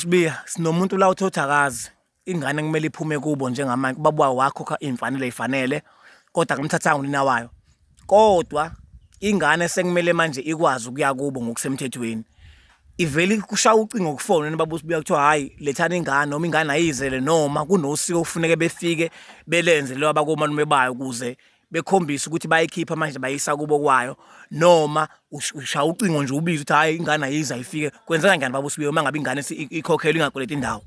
Sibiya, sinomuntu la uthi akazi ingane kumele iphume kubo njengamanje, ubaba wakhokha iy'mfanelo ey'fanele kodwa akumthathanga unina wayo, kodwa ingane sekumele manje ikwazi ukuya kubo ngokusemthethweni. Ivele kushaya ucingo kufoni wena baba uSibiya, kuthiwa hhayi lethani ingane noma ingane ayizele noma kunosiko okufuneke befike belenze lo abakomalume bayo ukuze bekhombise ukuthi bayikhipha manje bayisa kubo kwayo, noma ushaya ucingo nje ubize ukuthi hhayi ingane ayize ayifike. Kwenzeka kanjani baba uSibiya uma ngabe ingane ikhokhelwe ingakweleti indawo?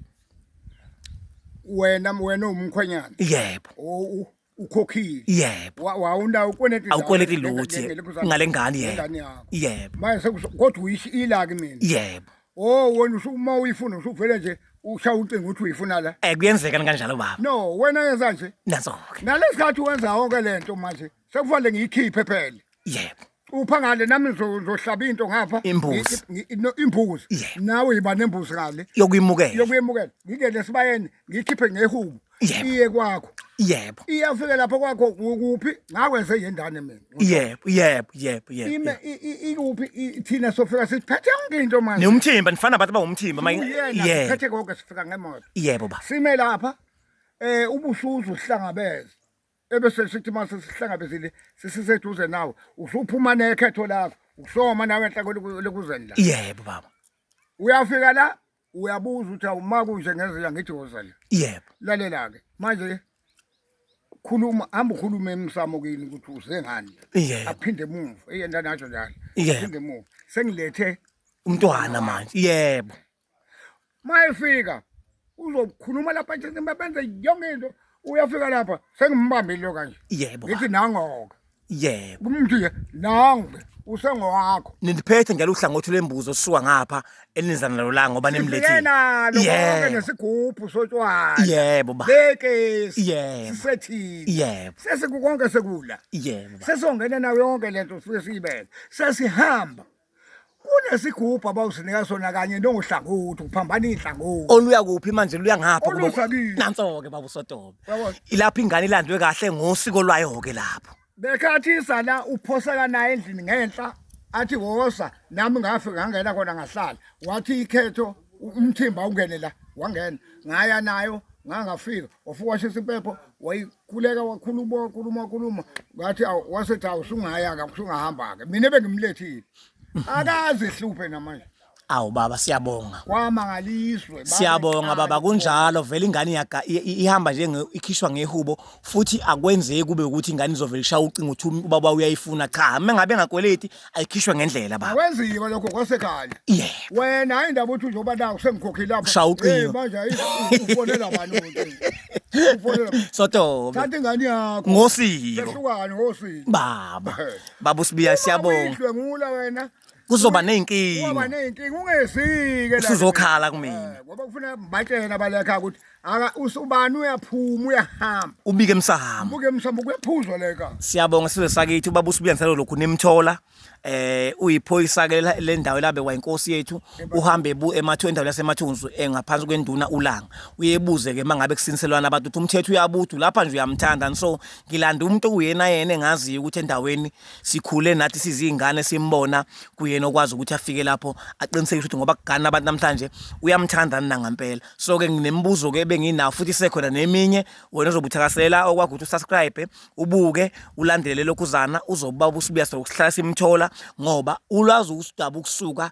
Wena umkhwenyana. Yebo. Ukhokhile. Yebo. Wawunawo ukweleti. Awukweleti lutho ngale ngane. Yebo. Yebo. Manje kodwa uyishi ila kimina. Yebo. Oh, wena uma uyifuna usuvele nje ushaya ucingo uthi uyifuna la. Eh, kuyenzeka kanjalo baba. No, wena yenza nje. Naso-ke. Nalesikhathi wenza yonke lento manje sekufanele ngiyikhiphe phela. Yebo. Upha ngale nami ngizohlaba into ngapha. Imbuzi. Imbuzi. Yebo. Nawe yiba nembuzi ngale. Yokuyimukela. Yokuyimukela. Ngingene esibayeni ngiyikhiphe ngehubo. Yebo. Iye kwakho. Yebo. Iyafika lapho kwakho kuphi? Ngakwenze yendane mina. Yebo, yebo, yebo, yebo. Ime ikuphi thina sofika siphethe yonke into manje. Niwumthimba, nifana abantu abawumthimba manje. Yebo. Siphethe konke sifika ngemoto. Yebo baba. Sime lapha ubusuzu sihlangabeze. Ebese sithi mase sihlangabezile sisiseduze nawe usuphuma nekhetho lakho usoma nawe enhla lekuzeni la. Yebo baba. Uyafika la uyabuza ukuthi awuma kunje ngezela ngithi woza la. Yebo. Lalela ke manje khuluma, hamba ukhulume emsamo kini ukuthi uze ngani. Yebo. Aphinde emuva eyenda natsho njalo. Yebo. Aphinde emuva sengilethe umntwana manje. Yebo. Mayefika uzokhuluma lapha nje benze yonke into, uyafika lapha sengimbambile lo kanje. Yebo. Ngithi nangoke. Yebo. Kumntu nje nangu usengowakho. Niliphethe njalo uhlangothi lwembuzi osuka ngapha elinizana nalo la ngoba nimlethile. Nalo konke nesigubhu sotshwala. Yebo ba. Bekesi. Yebo. Sisethile. Yebo. Sesikukonke sekula. Yebo. Sesongena nayo yonke lento sifike siyibeke. Sesihamba. Kunesigubhu abawusinika sona kanye nohlangothi, kuphambana iy'nhlangothi. Oluya kuphi manje? Luya ngapha kubo. Olusakile. Nanso-ke baba uSotobe. Uyabona? Ilapho ingane ilandwe kahle ngosiko lwayo-ke lapho. Bekhathisa la uphoseka naye endlini ngenhla athi woza nami ngafika ngangena khona ngahlala wathi ikhetho umthimba ungene la wangena ngaya nayo ngangafika wafika washisa impepho wayikhuleka wakhuluma wakhuluma wakhuluma ngathi awu wasethi awu usungaya-ke usungahamba-ke mina ebengimlethile akaze hluphe namanje. Awu baba, siyabonga. Kwamangaliswe. Siyabonga baba, kunjalo vele ingane iyaga ihamba nje ikhishwa ngehubo futhi akwenzeki kube ukuthi ingane izovele ishaya ucingo uthi ubaba uyayifuna. Cha, uma ngabe engakweleti ayikhishwe ngendlela baba. Akwenziwa lokho kwasekhaya. Yebo. Wena hayi indaba uthi njengoba naku sengikhokhile lapha. Ushaya ucingo. Hey manje hayi ufonela bani ucingo? Ufonela. Sotobe. Thatha ingane yakho. Ngosiko. Sehlukane ngosiko. Baba. Baba uSibiya, siyabonga. Uyidlwengula wena. Kuzoba ney'nkinga. Kuba ney'nkinga ungezike la. Usuzokhala kumina. Ngoba kufuneka batshele abalekha ukuthi aka usubani uyaphuma uyahamba. Ubike emsamo. Ubuke emsamo kuyaphuzwa leka. Siyabonga sizwe sakithi, ubaba uSibiya ngisalo lokhu nimthola. Uyiphoyisa ke le ndawo labe wayinkosi yethu, uhambe bu emathu endawo yaseMathunzi engaphansi kwenduna uLanga. Uyebuze ke mangabe kusiniselwana abantu ukuthi umthetho uyabudu lapha nje uyamthanda, so ngilanda umuntu okuyena yena engaziyo ukuthi endaweni sikhule nathi sizingane simbona kuyena okwazi ukuthi afike lapho aqinisekise ukuthi ngoba kugana abantu namhlanje uyamthanda nina ngempela. So ke nginemibuzo ke ebenginawo futhi isekhona neminye, wena ozobe uthakasela okwakho ukuthi usubscribe ubuke ulandele lokhuzana uzoba ubusubuya sokuhlala simthola ngoba ulwazi usidaba ukusuka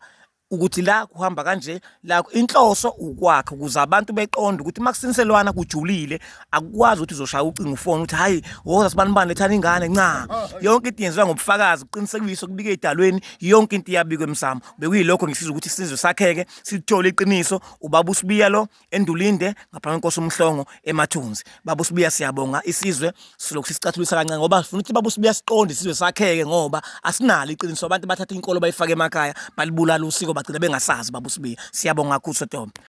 ukuthi la kuhamba kanje la, inhloso ukwakha ukuze abantu beqonde ukuthi makusinselwana kujulile, akukwazi ukuthi uzoshaya ucingo ufone ukuthi hayi woza sibanibani lethani ingane nca. Yonke into yenziwa ngobufakazi, kuqinisekiswe kubike edalweni, yonke into iyabikwa emsamo. Bekuyilokho ngisiza ukuthi isizwe sakheke sithole iqiniso. Ubaba uSibiya lo eNdulinde ngaphambi kwenkosi uMhlongo eMathunzi. Baba uSibiya, siyabonga. Isizwe silokhu sisicathulisa kancane ngoba sifuna ukuthi baba uSibiya siqonde isizwe sakheke ngoba asinalo iqiniso. Abantu bathatha inkolo bayifake emakhaya balibulala usiko bagcina bengasazi. Baba uSibiya, siyabonga kakhulu Sotobe.